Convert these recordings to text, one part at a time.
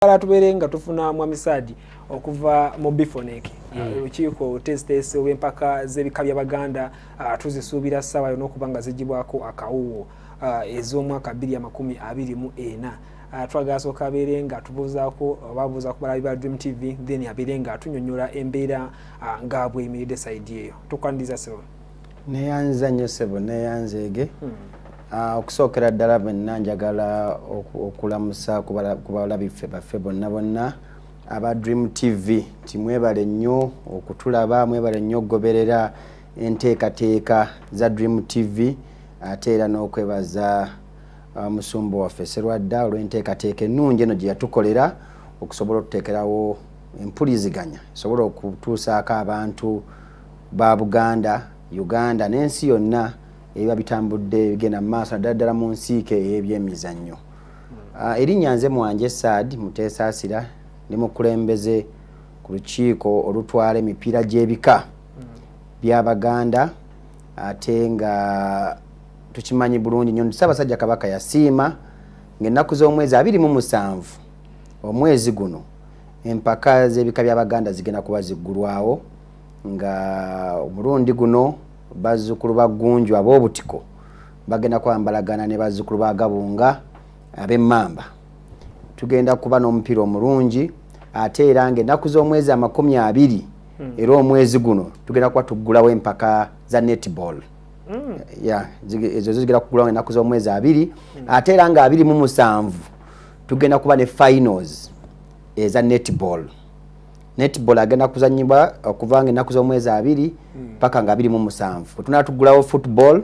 Tubeere nga tufuna Mwami Saadi okuva mu Bifonec, olukiiko oluteesiteesi olw'empaka z'ebika by'Abaganda. Tuzisuubira ssaawa yonna okuba nga zigibwako akawuwo, ez'omwaka 2024. Twagala sooka abeere nga tubuuzaako oba abuuza ku balabi ba Dream TV, then abeere nga atunyonnyola embeera nga bweyimiridde side eyo. Tukwaniriza, ssebo. Neyanza nnyo, ssebo, neyanzeege. Okusookera ddala bwenna njagala okulamusa ku balabi baffe bonna bonna aba Dream TV nti mwebale nnyo okutulaba, mwebale nnyo okugoberera enteekateeka za Dream TV, ate era n'okwebaza musumba waffe Serwadda olw'enteekateeka ennungi eno gye yatukolera okusobola okuteekerawo empuliziganya esobola okutuusaako abantu ba Buganda, Uganda n'ensi yonna ebiba bitambudde bigenda mu maaso, naddala ddala mu nsiike ey'ebyemizannyo. Erinnya nze Mwanje Saad Muteesaasira, ndi mukulembeze ku lukiiko olutwala emipiira gy'ebika by'Abaganda, ate nga tukimanyi bulungi nnyo nti Ssaabasajja Kabaka yasiima ng'ennaku z'omwezi 27 omwezi guno empaka z'ebika by'Abaganda zigenda kuba ziggulwawo, nga omulundi guno bazzukulu ba Ggunju ab'Obutiko bagenda kwambalagana ne bazzukulu ba Gabunga ab'Emmamba. Tugenda kuba n'omupiira omulungi, ate era ng'ennaku z'omwezi 20 era omwezi guno tugenda kuba tuggulawo empaka za netball. Ya, ezo zo zigenda kuggulawo ennaku z'omwezi 20, ate era nga 27 tugenda kuba ne finals eza netball. Netball agenda kuzanyibwa okuva nga ennaku z'omwezi 20 paka nga 27. Bwe tunaba tuggulawo football,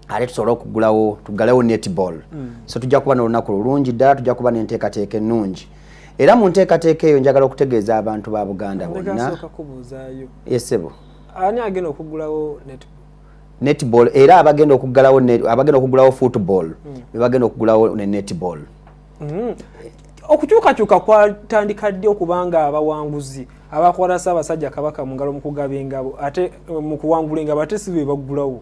ate tusobole okuggulawo, tuggalewo netball. So tujja kuba n'olunaku lulungi ddala, tujja kuba n'enteekateeka ennungi, era mu nteekateeka eyo njagala okutegeeza abantu ba Buganda bonna. Ndeka kubuuzaayo. Esebo. Ani agenda okuggulawo netball? Netball era abagenda okuggulawo football be bagenda okuggulawo ne netball. Okukyukakyuka kwatandika ddi okubanga abawanguzi abakwata Ssaabasajja Kabaka mu ngalo mu kugaba engabo, ate mu kuwangula engabo, ate si be baggulawo?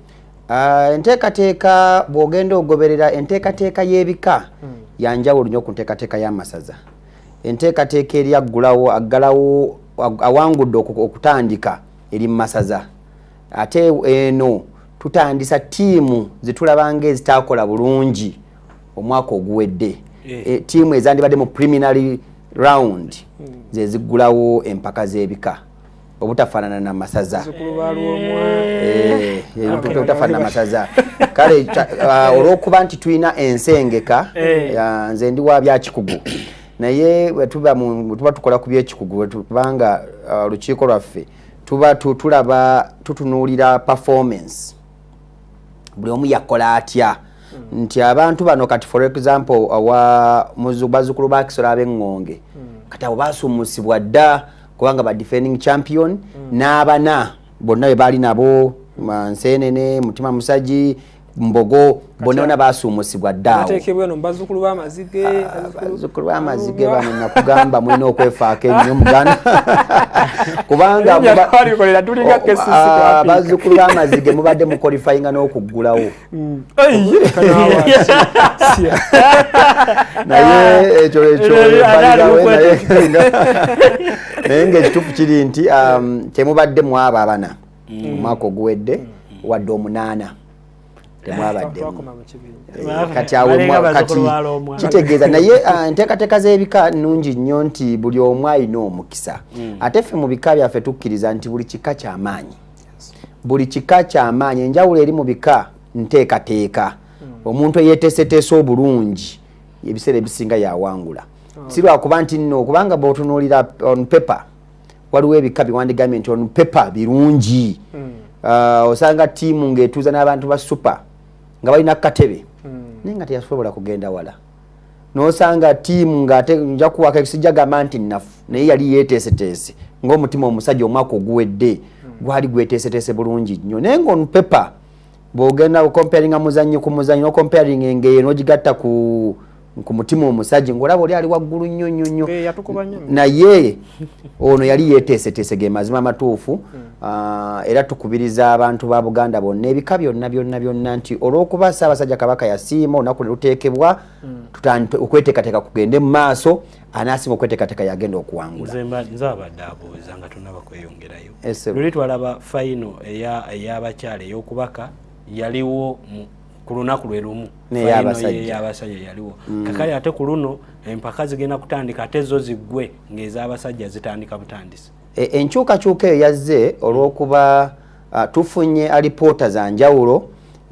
Enteekateeka, bw'ogenda ogoberera enteekateeka y'ebika, yanjawulo nnyo ku nteekateeka y'amasaza. Enteekateeka eri aggulawo, aggalawo awangudde okutandika eri mu masaza, ate eno tutandisa ttiimu zetulaba nga ezitaakola bulungi omwaka oguwedde. Ttiimu ezandibadde mu preliminary round ze ziggulawo empaka z'ebika, obutafaanana na masaza. Bazzukulu ba Lwomwa. Obutafaanana masaza. Kale olw'okuba nti tulina ensengeka, nze ndi wa byakikugu, naye bwe tuba tukola ku byekikugu, kubanga olukiiko lwaffe tuba tulaba, tutunuulira performance, buli omu yakola atya, nti abantu bano kati, for example, awa bazzukulu ba Kisolo ab'Eŋŋonge, kati abo basuumusibwa dda kubanga ba defending champion n'abana bonna be baali nabo, Nseenene, Mutima Musagi, Mbogo, bonna bonna basuumusibwa dda awo. Bateekebwa eno bazzukulu b'Amazige. Bazzukulu b'Amazige bano nakugamba mulina okwefaako ennyo muganda, kubanga Erinnya twalikolera tulinga KCC ku Africa. Bazzukulu b'Amazige mubadde mu qualifyinga n'okuggulawo. Ei, leka naawe ati. Naye ekyo Ebyo, ate ali balirawe, mukwete. Naye ng'ekituufu kiri nti temubadde mu abo abana omwaka oguwedde, wadde omunaana temwabaddemu. Twakoma mu kibinja. Kati awo Balinga kati bazzukulu ba Lwomwa. Kitegeeza naye enteekateeka z'ebika nnungi nnyo nti buli omu alina omukisa. Ate ffe mu bika byaffe tukkiriza nti buli kika kyamaanyi, buli kika kyamaanyi. Enjawulo eri mu bika nteekateeka. Omuntu eyeeteeseteese obulungi ebiseera ebisinga yawangula, si lwakuba nti nno, kubanga bw'otunuulira on paper waliwo ebika biwandigambye nti on paper birungi. Osanga ttiimu ng'etuuza n'abantu ba super nga balina katebe, naye nga teyasobola kugenda wala, n'osanga ttiimu ng'ate nja kuwaka, sijja gamba nti nnafu, naye yali yeeteeseteese ng'omutima omusajja omwaka oguwedde gwali gweteeseteese bulungi nnyo, naye nga on paper bw'ogenda okomparinga muzannyo ku muzannyo, n'okomparinga engeyo n'ogigatta ku Ku mutima omusajja ng'olaba oli ali waggulu nnyo nnyo nnyo, naye ono yali yeeteeseteese, ge mazima amatuufu. Era tukubiriza abantu ba Buganda bonna, ebika byonna byonna byonna, nti olw'okuba Ssaabasajja Kabaka yasiima olunaku ne luteekebwa, okweteekateeka kugende mu maaso. Anaasinga okweteekateeka yagenda okuwangula. Nze abadde abuuza nga tonaba kweyongerayo, luli twalaba final ey'abakyala ey'okubaka yaliwo ku lunaku lwe lumu n'ey'abasajja yaliwo. Kakali ate ku luno empaka zigenda kutandika ate zo ziggwe ng'ez'abasajja zitandika butandisi. Enkyukakyuka eyo yazze olw'okuba tufunye alipoota za njawulo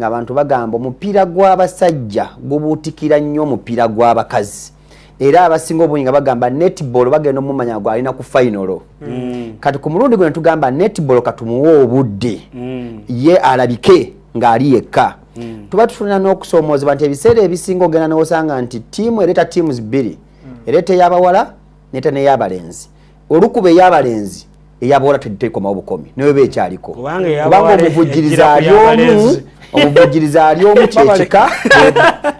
ng'abantu bagamba omupiira gw'abasajja gubuutikira nnyo omupiira gw'abakazi, era abasinga obungi nga bagamba netball bagenda omumanya gwalina ku final. Kati ku mulundi guno tugamba netball katumuwe obudde ye alabike ng'ali yekka. Tuba tufuna n'okusoomoozebwa nti ebiseera ebisinga ogenda n'osanga nti ttiimu ereeta teams bbiri, ereeta ey'abawala neeta n'ey'abalenzi. Olukuba ey'abalenzi, ey'abawala tekomawo bukomi naye ekyaliko, kubanga omuvujjirizi ali omu, omuvujjirizi ali omu, kyekika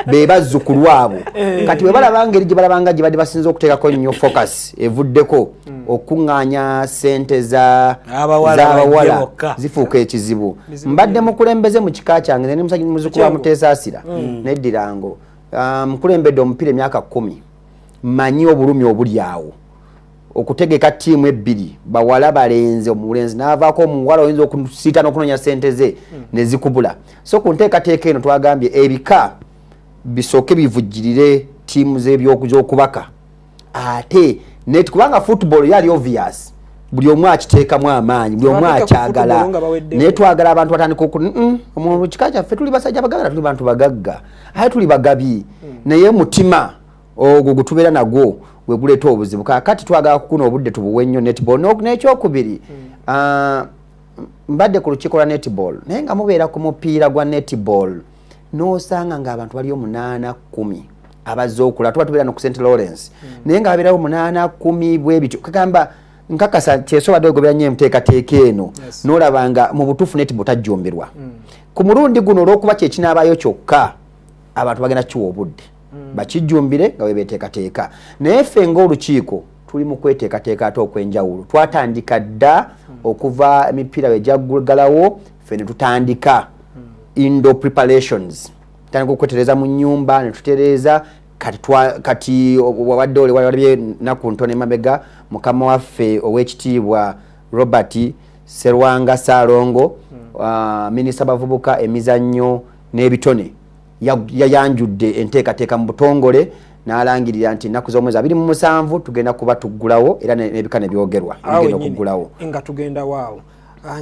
be bazzukulu abo. Kati bwe balaba ngeri gye balabanga gye badde basinza okuteekako nnyo focus evuddeko okuŋŋaanya ssente z'abawala, zifuuka ekizibu. Mbadde mukulembeze mu kika kyange, nze ndi musajja muzukulu wa Muteesaasira neddirango, mukulembedde omupiira emyaka 10. Mmanyi obulumi obuli awo okutegeka ttiimu ebbiri, bawala balenzi, omulenzi n'avaako omuwala oyinza okusiita n'okunoonya ssente ze ne zikubula. So ku nteekateeka eno twagambye ebika bisooke bivujjirire ttiimu z'ebyokubaka ate net, kubanga football yali obvious, buli omu akiteekamu amaanyi, buli omu akyagala, naye twagala abantu batandika oku mu kika kyaffe tuli basajja bagagga, tuli bantu bagagga, ate tuli bagabi, naye mutima ogwo gwe nagwo gwe guleeta obuzibu. Kakati twagala kukuna obudde tubuwe nnyo netball. N'ekyokubiri, mbadde ku lukiiko lwa netball, naye nga mubeera ku mupiira gwa netball n'osanga ng'abantu baliyo 8, 10 abazze okula. Tuba tubeera no ku St Lawrence, naye nga babeerawo 8, 10 bwe bityo. Kagamba nkakasa kyesobadde ogobera nnyo enteekateeka eno, n'olaba nga mu butuufu netball tajjumbilwa ku mulundi guno olw'okuba kyekinaabayo kyokka. Abantu bagenda kiwa obudde bakijjumbire nga bwe beteekateeka, naye ffe ng'olukiiko tuli mu kweteekateeka ate okw'enjawulo. Twatandika dda okuva emipiira bwe gyaggalawo, ffe ne tutandika indoor preparations, tandika okwetereza mu nyumba ne tutereeza. Kati wabadde oli walabye naku ntono emabega mukama waffe ow'ekitiibwa Robert Serwanga Saalongo, minisita bavubuka, emizannyo n'ebitone, yayanjudde enteekateeka mu butongole n'alangirira nti ennaku z'omwezi 27 tugenda kuba tuggulawo, era n'ebika ne byogerwa bigenda okuggulawo. Nga tugenda waawo,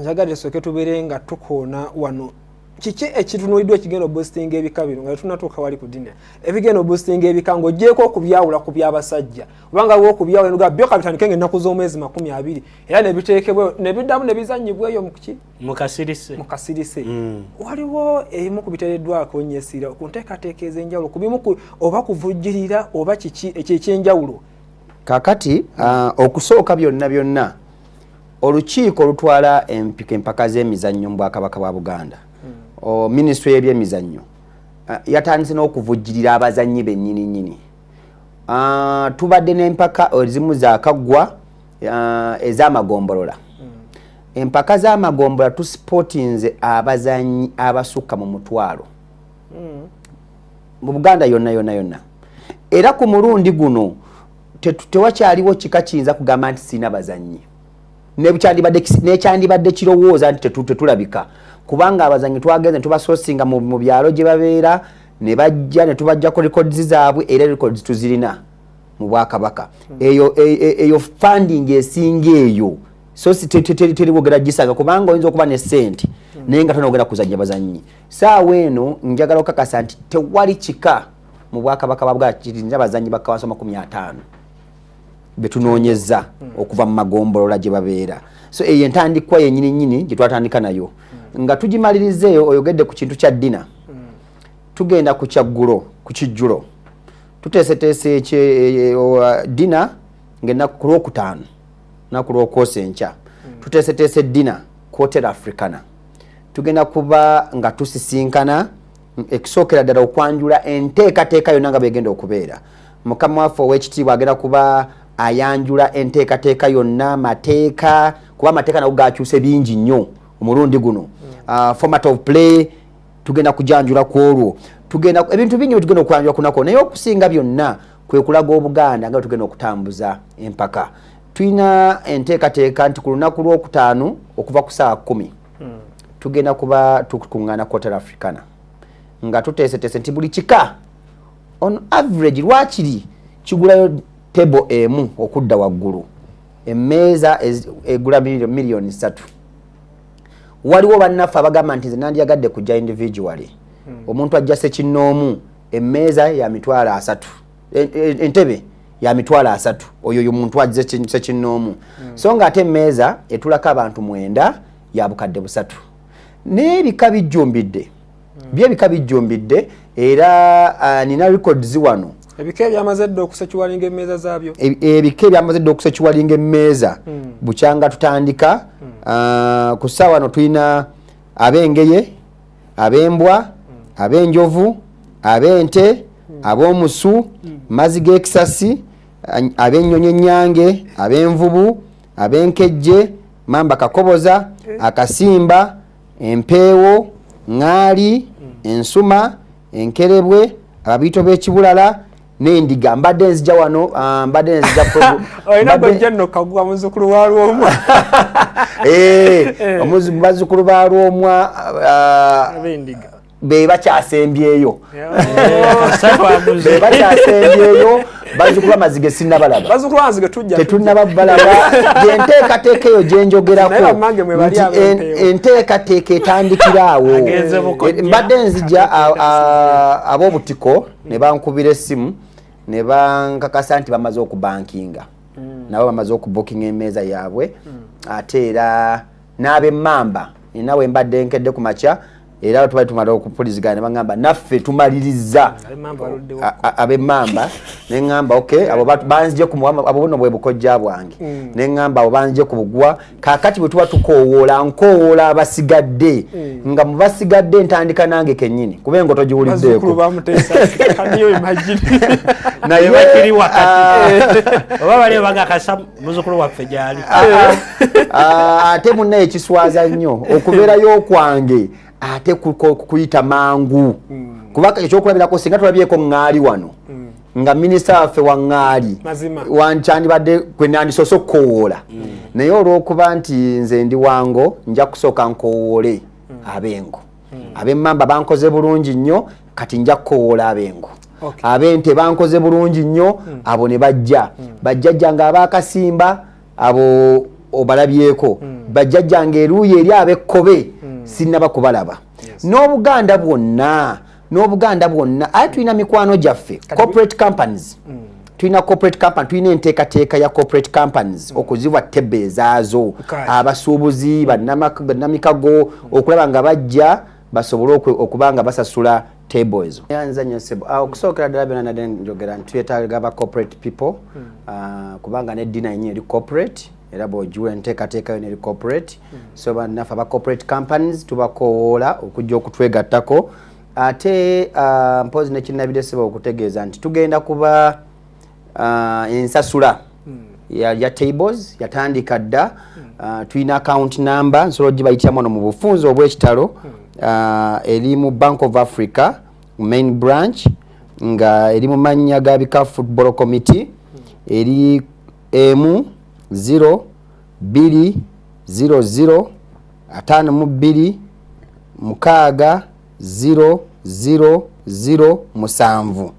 njagadde sooke tubeere nga tukoona wano. Kiki ekitunuliddwa ekigenda oboostinga ebika bino nga tetunatuuka wali ku dinner, ebigenda oboostinga ebika ng'ogyeko okubyawula ku byabasajja? Obanga waliwo okubyawula nuga byo kabitandike nga ennaku z'omwezi 20 era nebiteekebwa nebiddamu nebizanyibwa eyo muki mukasirise. Mukasirise. Waliwo ebimu ku biteereddwako nnyo essira ku nteekateeka ez'enjawulo, ku bimu oba kuvujjirira oba kiki ekyo ekyenjawulo? Kakati okusooka byonna byonna, olukiiko olutwala empaka z'emizannyo mu Bwakabaka bwa Buganda, minisitule y'ebyemizannyo yatandise n'okuvujjirira abazannyi bennyini nnyini. Tubadde n'empaka ezimu zakaggwa ez'amagombolola. Empaka z'amagombolola tusupportinze abazannyi abasukka mu 1000 mu Buganda yonna yonna yonna, era ku mulundi guno tewakyaliwo kika kiyinza kugamba nti sirina bazannyi, nekyandibadde kirowooza nti tetulabika, kubanga abazannyi twagenze tubasourcinga mu byalo gye babeera ne bajja ne tubajjako records zaabwe, era records tuzirina mu Bwakabaka. Eyo eyo funding esinga eyo so teri wogera gisanga, kubanga oyinza okuba ne sente naye nga tonogera kuzannya bazannyi. Saawa eno njagala okakasa nti tewali kika mu Bwakabaka bwa Buganda kirinza abazannyi bakka wansi wa 50 betunoonyeza okuva mu magombolola gye babeera. So eyo entandikwa yennyini nnyini gye twatandika nayo nga tugimaliriza. Eyo oyogedde ku kintu kya dinner, tugenda ku kyaggulo, ku kijjulo tuteeseteese dinner ng'ennaku ku Lwokutaano, naku lwokwosa enkya, tuteeseteese dinner ku Hotel Africana. Tugenda kuba nga tusisinkana Ekisookera ddala okwanjula enteekateeka yonna nga bwegenda okubeera. Mukama waffe ow'ekitiibwa agenda kuba ayanjula enteekateeka yonna, mateeka, kuba amateeka nago gakyuse bingi nnyo omulundi guno. Format of play tugenda kujanjula ku olwo, tugenda ebintu bingi tugenda okwanjula kunako, naye okusinga byonna kwe kulaga Obuganda nga tugenda okutambuza empaka. Tulina enteekateeka nti ku lunaku lwokutaano okuva ku ssaawa 10 tugenda kuba tukuŋŋaana Hotel Africana nga tuteeseteese nti buli kika on average lwakiri kigulayo table emu okudda waggulu, emmeeza egula 3 miliyoni. Waliwo bannaffe abagamba nti nze nandyagadde kujja individually. Omuntu ajja sekinnoomu, emmeeza ya 300,000, entebe ya 300,000, oyo yo muntu ajje sekinnoomu. So nga ate emmeeza etulako abantu 9 ya 300,000. N'ebika bijjumbidde, byebika bijjumbidde era nina records wano. Ebika ebyamaze dda okusecuringa emmeeza zaabyo. Ebika ebyamaze dda okusecuringa emmeeza bukyanga tutandika. Ku ssaawa no tulina ab'engeye, ab'embwa, ab'enjovu, ab'ente, ab'omusu, mazzi g'ekisasi, ab'ennyonyi ennyange, ab'envubu, ab'enkejje, mamba kakoboza, akasimba, empeewo, ŋŋaali, ensuma, enkerebwe, ababiito b'ekibulala n'endiga. Mbadde nzija wano, mbadde nzija Olina gojja nno kaguwa muzzukulu wa Lwomwa. Eh, bazzukulu ba Lwomwa ab'endiga be bakyasembyeyo. Kasatwamuze. Be bakyasembyeyo. Bazzukulu b'amazige sinnabalaba. Bazzukulu b'amazige tujja. Tetunnababalaba. Yenteekateeka eyo Naye gyenjogerako bammange mwe bali nti ab'empeewo. Enteekateeka etandikira awo. Agenze bukojja. Mbadde nzija ab'obutiko ne bankubira essimu ne bankakasa nti bamaze okubankinga, nabo bamaze okubukinga emmeeza yaabwe. Ate era n'ab'emmamba nina we mbadde nkedde ku makya, era tubali tumala okupulizigana ne baŋŋamba naffe tumaliriza. Ab'emmamba baluddewo. Ab'emmamba ne ŋŋamba ok, abo banzije ku abo buno bwe bukojja bwange. Ne ŋŋamba abo banzije ku bugwa. Kaakati bwe tuba tukoowoola, nkoowoola abasigadde, nga mu basigadde ntandika nange kennyini kuba engo Bazzukulu togiwuliddeeko. ba Muteesa, can you imagine? Naye bakiri wakati oba bali bagakasa muzukulu waffe gyali. Ate munnaye ekiswaza nnyo okubeerayo kwange ate kuyita mangu, kuba ekyokulabirako singa tulabyeko ŋŋaali wano nga minisita waffe wa ŋŋaali Mazima. Wankyandibadde kwe nandisoose okukowoola, naye olw'okuba nti nze ndi wango, nja kusooka nkowoole ab'engo. Ab'emmamba bankoze bulungi nnyo, kati nja kukowoola ab'engo. Ab'ente bankoze bulungi nnyo, abo ne bajja. Bajjajjange ab'akasimba abo obalabyeko, bajjajjange eruuyi eri ab'ekkobe sinnaba kubalaba, n'Obuganda bwonna, n'Obuganda bwonna. Ate tulina mikwano gyaffe corporate companies, tulina corporate company, tulina enteekateeka ya corporate companies okuziwa tebe ezaazo. Abasuubuzi, bannamikago okulaba nga bajja basobole okuba nga basasula table ezo. Yanza nnyo ssebo. Okusookera ddala byonna nadde njogera nti twetaaga ba corporate people, kubanga ne dinner yennyini eri corporate, era bw'ogiwa enteekateeka yonna eri corporate. So bannaffe aba corporate companies tubakoowoola okujja okutwegattako. Ate mpozi nekinnabidde ssebo okutegeeza nti tugenda kuba ensasula ya tables yatandika dda. Tulina account number, nsobola ogibayitiramu wano mu bufunze obw'ekitalo. Eri mu Bank of Africa main branch, nga eri mu mannya ga Bika Football Committee, eri 1 0 2 0 0 52 6 0 0 0 7,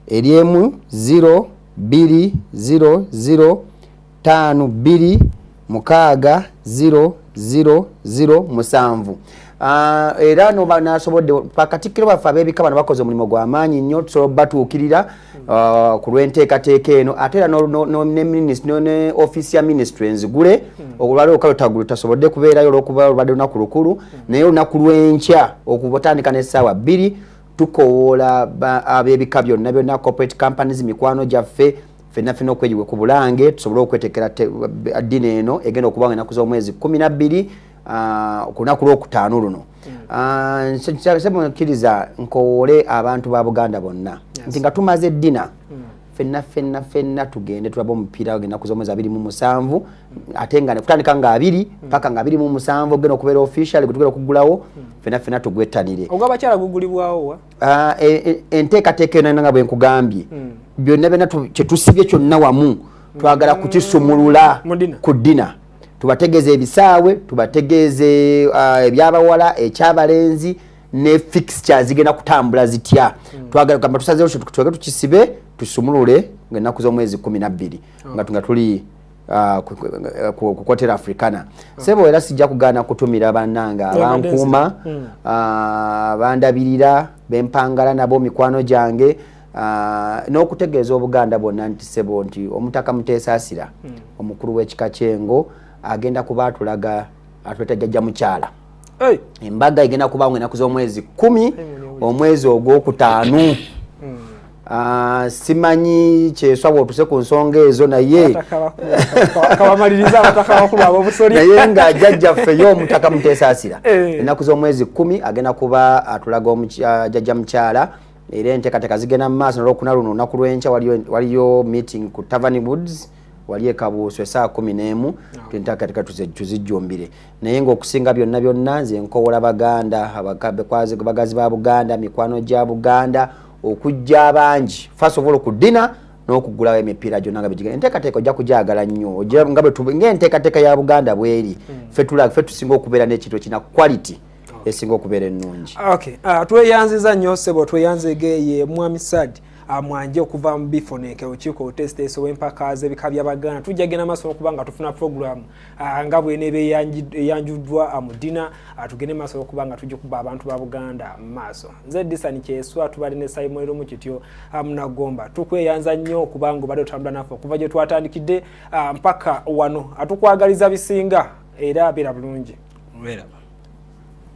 eri 1 0 2 0 0 5 2 6 0 0 0 7. Era nasobodde bakatikkiro baffe ab'ebika bano bakoze omulimu gw'amaanyi nnyo, tusobola obatuukirira ku lw'enteekateeka eno. Ate era ne ofiisi ya ministry enzigule. Olwaleero olukalo tasobodde kubeerayo olwokuba olubadde lunaku lukulu, naye olunaku lw'enkya okutandika n'essaawa 2 tukowoola ab'ebika byonna byonna, corporate companies, mikwano gyaffe fenna fenna okweyiwe ku Bulange tusobole okwetekera dinner eno egenda okubanga ennaku z'omwezi 12. Ku lunaku lwokutaano luno, kkiriza nkowoole abantu ba Buganda bonna nti nga tumaze dinner, fenna fenna fenna tugende tulabe omupiira ennaku z'omwezi 27, ate nga kutandika nga 2 paka nga 27 ogenda okubeera official gwe tugenda okuggulawo. Fenna fenna tugwettanire. Ogw'abakyala gugulibwawo wa? Enteekateeka eno nga bwe nkugambye, byonna byonna kyetusibye kyonna wamu twagala kukisumulula Mu dinner. ku dinner. Tubategeeze ebisaawe, tubategeeze ebyabawala, ekyabalenzi ne fixtures zigenda kutambula zitya. Twagala kugamba tusazeewo twege tukisibe, tusumulule ng'ennaku z'omwezi 12 nga tuli ku Hotel Africana. Sebo, era sijja kugaana kutumira bannange abankuuma, bandabirira, bempangala nabo, mikwano gyange, n'okutegeeza Obuganda bwonna nti sebo, nti Omutaka Muteesaasira, omukulu w'ekika ky'Engo, agenda kuba atulaga, atuleta jjajja mukyala. Hey. Embaga egenda kubaawo ennaku z'omwezi 10, omwezi ogwokutaano. Simanyi Kyeswa bw'otuse ku nsonga ezo, naye Abataka kabamaliriza abataka abakulu ab'obusolya. Naye nga jjajjaffe ye Omutaka Muteesaasira, ennaku z'omwezi 10 agenda kuba atulaga jjajja mukyala, era enteekateeka zigenda mu maaso. Nolwokuna luno, olunaku lw'enkya, waliyo meeting ku Tavern Woods wali e Kabuusu esaawa 11. Enteekateeka tuzijjumbire, naye ng'okusinga byonna byonna nze nkowola Baganda, bagazi ba Buganda, mikwano gya Buganda, okujja abangi first of all ku dinner n'okugulawo emipiira gyonna nga bigigenda. Enteekateeka ojja kugyagala nnyo. Nga ng'enteekateeka ya Buganda bweri, ffe tusinga okubeera n'ekintu ekina quality esinga okubeera ennungi. Okay, tweyanziza nnyo ssebo, tweyanzege ye Mwami Sad Mwanje okuva mu Bifoneke, olukiiko oluteesiteesi ow'empaka z'ebika by'Abaganda. Tujja genda maaso n'okuba nga tufuna program nga bweneeba eyanjuddwa mu dinner, tugende maaso n'okuba nga tugikuba abantu ba Buganda mu maaso. Nze Disani Kyeswa, tubadde ne Simon Lumu Kityo Munagomba. Tukweyanza nnyo okubanga obadde otambula naffe okuva gye twatandikidde mpaka wano. Atukwagaliza bisinga era beera bulungi. Beera.